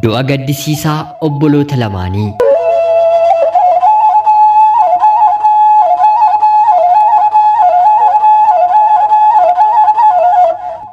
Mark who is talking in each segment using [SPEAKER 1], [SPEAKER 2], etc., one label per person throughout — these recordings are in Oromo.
[SPEAKER 1] Du'a gaddisiisaa obboloota lamaanii.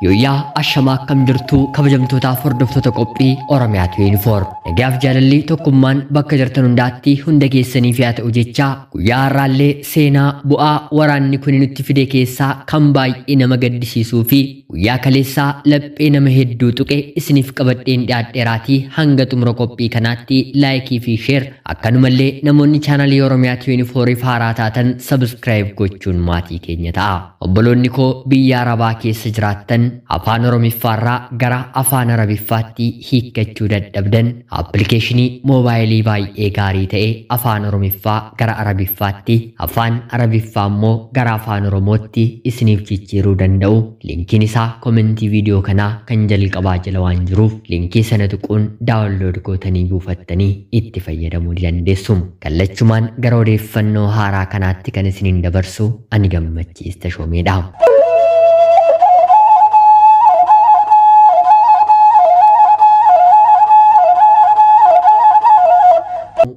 [SPEAKER 1] Yooyyaa ashamaa akkam jirtuu kabajamtootaaf hordoftoota qophii Oromiyaa 24. Nagaaf jaalalli tokkummaan bakka jirtan hundaatti hunda keessaniif yaa ta'u jechaa guyyaa har'aallee seenaa bu'aa waraanni kun nutti fide keessaa kan baay'ee nama gaddisiisuu fi guyyaa kaleessaa laphee nama hedduu tuqe isiniif qabadheen dhiyaadheeraatii hanga xumura qophii kanaatti laayikii fi sheer akkanumallee namoonni chaanalii Oromiyaa 24 haaraa taatan sabskiraayib gochuun maatii keenya ta'a. Obboloonni koo biyya Arabaa keessa jiraattan afaan Oromiffaarraa gara afaan Arabiffaatti hiikkachuu dadhabdan appilikeeshinii moobaayilii baay'ee gaarii ta'e afaan Oromiffaa gara Arabiffaatti afaan Arabiffaa immoo gara afaan Oromootti isiniif jijjiiruu danda'u. Linkiin isaa komentii viidiyoo kanaa kan jalqabaa jala waan jiruuf linkii sana tuquun daawunlood gootanii buufattanii itti fayyadamuu ni dandeessu. Kallachumaan gara odeeffannoo haaraa kanaatti kan isiniin dabarsu ani Gammachiis Tashoomeedha.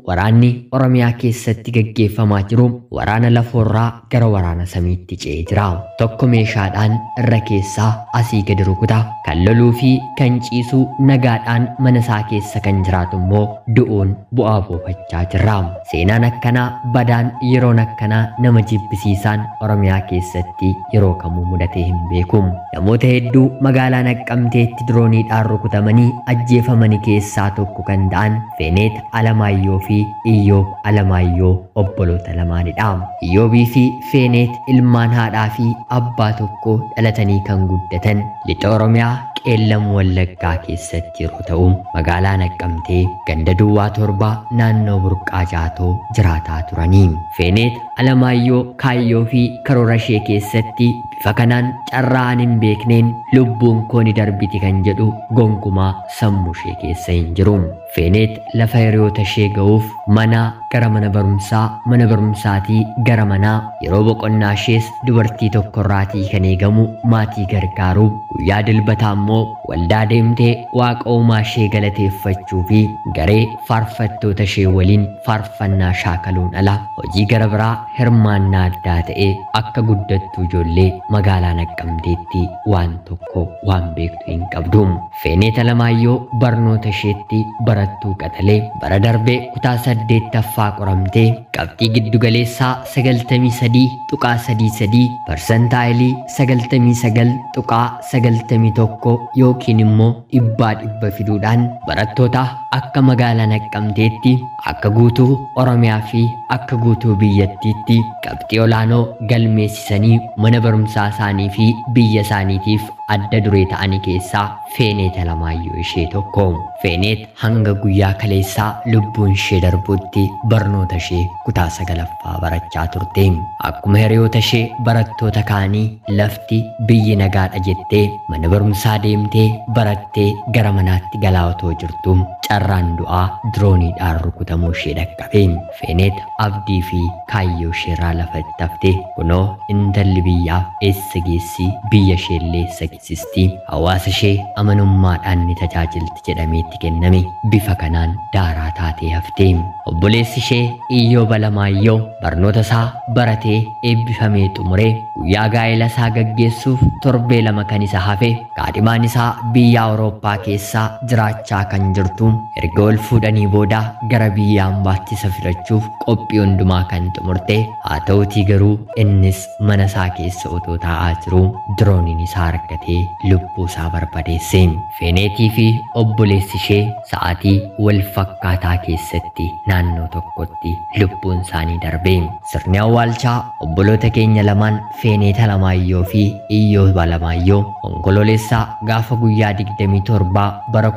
[SPEAKER 1] Waraanni Oromiyaa keessatti gaggeeffamaa jiru waraana lafoorraa gara waraana samiitti ce'ee jira. Tokko meeshaadhaan irra keessaa asii gadi rukuta. Kan loluu fi kan ciisu nagaadhaan mana isaa keessa kan jiraatu immoo du'uun bu'aa buufachaa jirra. Seenaan akkanaa badaan yeroon akkanaa nama jibbisiisaan Oromiyaa keessatti yeroo kamuu mudatee hin beeku. Namoota hedduu magaalaa Naqqamteetti dirooniidhaan rukutamanii ajjeefamanii keessaa tokko kan ta'an Feeneet Alamaayyoo fi Iyyoob Alamaayyoo obboloota lamaanidha. Iyyoobii fi Feeneet ilmaan haadhaa fi abbaa tokko dhalatanii kan guddatan lixa Oromiyaa Qeellam Wallaggaa keessatti yeroo ta'u magaalaa Naqqamtee ganda duwwaa 7 naannoo Burqaa Jaatoo jiraataa turanii. Feeneet Alamaayyoo kaayyoo fi karoora ishee keessatti bifa kanaan carraan hin beekneen lubbuun koo ni darbiti kan jedhu gonkumaa sammuu ishee keessa hin jiru. Feeneet lafa hiriyoota ishee ga'uuf mana gara mana barumsaa, mana barumsaatii gara manaa, yeroo boqonnaa ishees dubartii tokkorraatii kan eegamu maatii gargaaruu, guyyaa dilbataa immoo waldaa deemtee waaqa uumaa ishee galateeffachuu fi garee faarfattoota ishee waliin faarfannaa shaakaluun ala hojii gara biraa hirmaannaa addaa ta'e akka guddattuu ijoollee magaalaa Naqqamteetti waan tokko waan beektu hin qabdu. Feeneet Alamaayyoo barnoota isheetti barattuu qaxalee bara darbee kutaa 8ffaa qoramtee qabxii giddugaleessaa 93.33 parsantaayilii 99.91 yookiin immoo 100 fiduudhaan barattoota akka magaalaa Naqqamteetti akka guutuu Oromiyaa fi akka guutuu biyyattiitti qabxii olaanoo galmeessisanii mana barumsaa isaanii fi biyya isaaniitiif adda duree ta'anii keessaa Feeneet Alamaayyoo ishee tokko. Feeneet hanga guyyaa kaleessaa lubbuun ishee darbutti barnoota ishee kutaa 9ffaa barachaa turte. Akkuma hiriyoota ishee barattoota kaanii lafti biyyi nagaadha jettee mana barumsaa deemtee barattee gara manaatti galaa otoo jirtu carraan du'aa dirooniidhaan rukutamuu ishee dhaqqabe. Feeneet abdii fi kaayyoo isheerraa lafatti haftee kunoo intalli biyyaaf eessa geessi biyya isheellee eessa geessisti hawaasa ishee amanummaadhaan ni tajaajilti jedhameetti kenname bifa kanaan daaraa taatee haftee. Obboleessi ishee Iyyoob Alamaayyoo barnoota isaa baratee eebbifamee xumuree guyyaa gaa'ela isaa gaggeessuuf torbee 2 kan isa hafe kaadhimaan isaa biyya Awurooppaa keessaa jiraachaa kan jirtu erga ol fuudhanii booda gara biyya ambaatti isa filachuuf qophii hundumaa kan xumurte haa ta'utii garuu innis mana isaa keessa otoo taa'aa jiru dirooniin isaa argatee lubbuu isaa barbadeesse. Feeneetii fi obboleessi ishee sa'aatii wal fakkaataa keessatti naannoo tokkotti lubbuun isaanii darbe. Sirni awwaalchaa obboloota keenya lamaan Feeneet Alamaayyoo fi Iyyoob Alamaayyoo onkololeessaa gaafa guyyaa 27 bara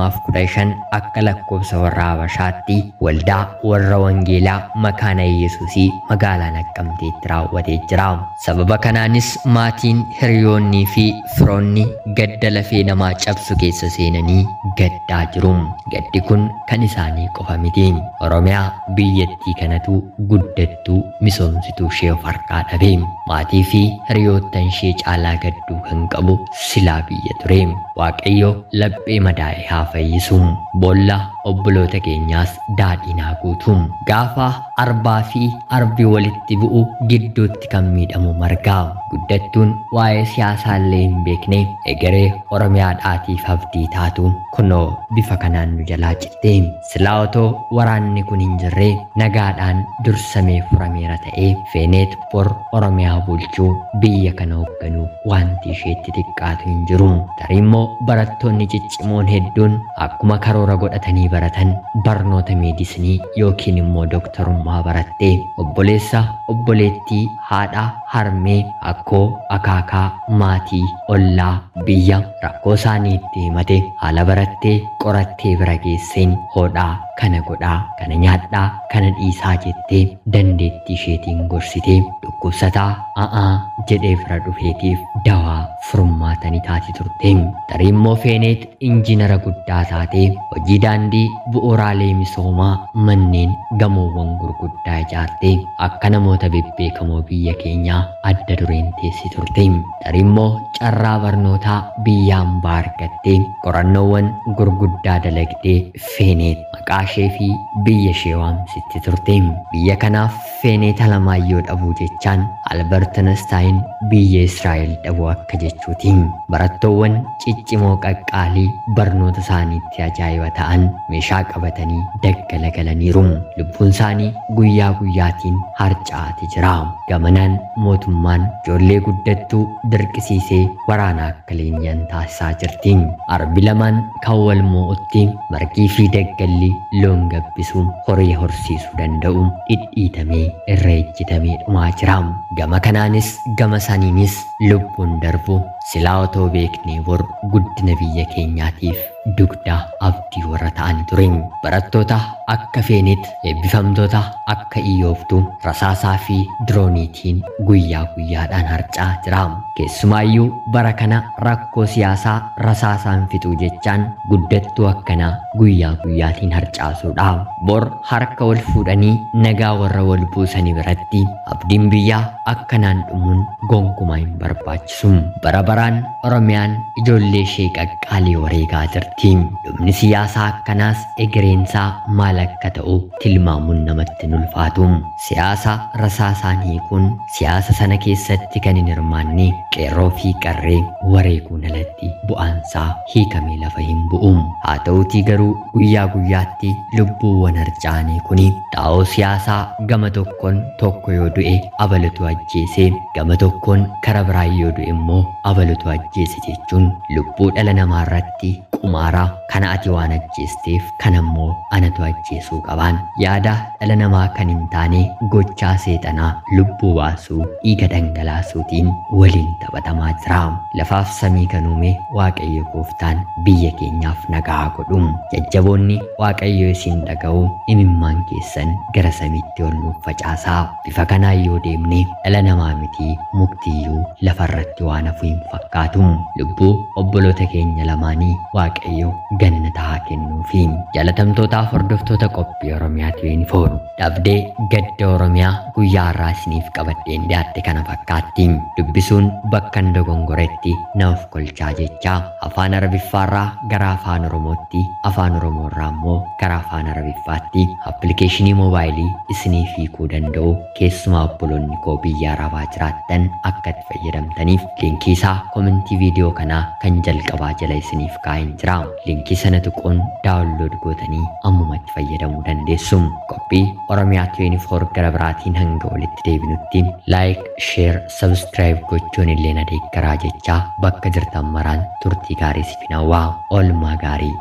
[SPEAKER 1] 2015 akka lakkoofsa warra Habashaatti waldaa warra Wangeelaa Makaana Yesuusii magaalaa Naqqamteetti raawwatee jira. Sababa kanaanis maatiin, hiriyoonnii fi firoonni gadda lafee namaa cabsu keessa seenanii gaddaa jiru. Gaddi kun kan isaanii qofa miti. Oromiyaa biyyattii kanatu guddattuu misoomsituu ishee of harkaa dhabe. Maatii fi hiriyoottan ishee caalaa gadduu kan qabu silaa biyya ture. Waaqayyo laphee madaa'e haa fayyisu. Boolla obboloota keenyaas daadhiin haa guutu. Gaafa arbaa fi arbi walitti bu'u gidduutti kan miidhamu margaa. Guddattuun waa'ee siyaasaa illee hin beekne egeree Oromiyaadhaatiif abdii taatu kunoo bifa kanaan nu jalaa citte. Silaa otoo waraanni kun hin jirre nagaadhaan dursamee furameera ta'ee Feeneet bor Oromiyaa bulchuu biyya kana hoogganuuf wanti isheetti xiqqaatu hin jiru. Tarii immoo barattoonni ciccimoon hedduun akkuma karoora godhatanii baratan barnoota meedisinii yookiin immoo dooktarummaa barattee obboleessa, obboleettii, haadha, harmee, akkoo, akaakaa, maatii, ollaa, biyya rakkoo isaanii itti himate haala barattee qorattee bira geesseen hodhaa kana godhaa, kana nyaadhaa, kana dhiisaa jettee dandeettii isheetiin gorsitee dhukkubsataa a'aa jedhee bira dhufeetiif dawaa furmaatanii taati turte. Tarii immoo Feeneet injiinara guddaa taatee hojii daandii, bu'uuraalee misoomaa, manneen gamoowwan gurguddaa ijaartee akka namoota bebbeekamoo biyya keenyaa adda dureen teessi turte. Tarii immoo carraa barnootaa biyya hambaa argattee qorannoowwan gurguddaa dalagdee Feeneet maqaa ishee fi biyya ishee waamsitti turte. Biyya kanaaf Feeneet Alamaayyoo dhabuu jechaan Albert Einstein biyya Israa'el dhabuu akka jechuuti. Barattoowwan ciccimoo qaqqaalii barnoota isaaniitti ajaa'iba ta'an meeshaa qabatanii daggala galaniiru. Lubbuun isaanii guyyaa guyyaatiin harcaati jira. Gamanaan mootummaan ijoollee guddattuu dirqisiisee waraana akka leenji'an taasisaa jirti. Arbi lamaan kan wal moo'utti margii fi daggalli loon gabbisuu, horii horsiisuu danda'u dhidhiitamee irra ejjitamee dhumaa jira. Gama kanaanis gama saniinis lubbuun darbu silaa otoo beeknee bor guddina biyya keenyaatiif dugda abdii warra ta'an ture. Barattoota akka Feeneet, eebbifamtoota akka Iyyooftuu rasaasaa fi dirooniitiin guyyaa guyyaadhaan harcaa jira. Keessumaayyuu bara kana rakkoo siyaasaa rasaasaan fixuu jechaan guddattuu akkanaa guyyaa guyyaatiin harcaasuudha. Bor harka wal fuudhanii nagaa warra wal buusanii biratti abdiin biyyaa akkanaan dhumuun gonkumaa hin barbaachisu. Bara baraan Oromiyaan ijoollee ishee qaqqaalii wareegaa jirti. Dhumni siyaasaa akkanaas egereensaa maal akka ta'u tilmaamuun namatti hin ulfaatu. Siyaasa rasaasaan hiikuun siyaasa sana keessatti kan hin hirmaanne qeerroo fi qarree wareeguun alatti bu'aansaa hiikamee lafa hin bu'u. Haa ta'uutii garuu guyyaa guyyaatti lubbuuwwan harca'anii kuni xaa'oo siyaasaa gama tokkoon tokko yoo du'e abalatu ajjeese, gama tokkoon kara biraa yoo du'e immoo abalatu ajjeese jechuun lubbuu dhala namaa irratti qumaaraa kana ati waan ajjeesteef kan ammoo anatu ajjeesuu qabaan yaada dhala namaa kan hin taane gochaa seexanaa lubbuu baasuu dhiiga dhangalaasuutiin waliin taphatamaa jira. Lafaaf samii kan uume Waaqayyo gooftaan biyya keenyaaf nagaa godhu. Jajjaboonni Waaqayyo isin dhaga'u imimmaan keessan gara samiitti ol nuuf facaasaa. Bifa kanaan yoo deemne dhala namaa miti muktiyyuu lafarratti waan hafu hin fakkaatu. Lubbuu obboloota keenya lamaanii Waaqayyo gannata haa kennuufi. Jaalatamtootaaf hordoftoota qophii Oromiyaa 24 dhabdee gadda Oromiyaa guyyaa har'aa isiniif qabadheen dhiyaatte kana fakkaatti. Dubbisuun bakkan dogongoretti na of kolchaa jechaa afaan Arabiffaarraa gara afaan Oromootti, afaan Oromoorraa immoo gara afaan Arabiffaatti appilikeeshinii moobaayilii isiniif hiikuu danda'u keessumaa obboloonni koo biyya Arabaa jiraattan akka itti fayyadamtaniif liinkii isaa komentii viidiyoo kanaa kan jalqabaa jala isiniif kaa'een jira. Liinkii sana tuquun daawunlood gootanii ammuma itti fayyadamuu dandeessu. Qophii Oromiyaa 24 gara biraatiin hanga walitti deebinutti laayik, sheer, sabskiraayib gochuun illee na deeggaraa jechaa bakka jirtan maraan turtii gaarii siif hawwaa. Oolmaa gaarii.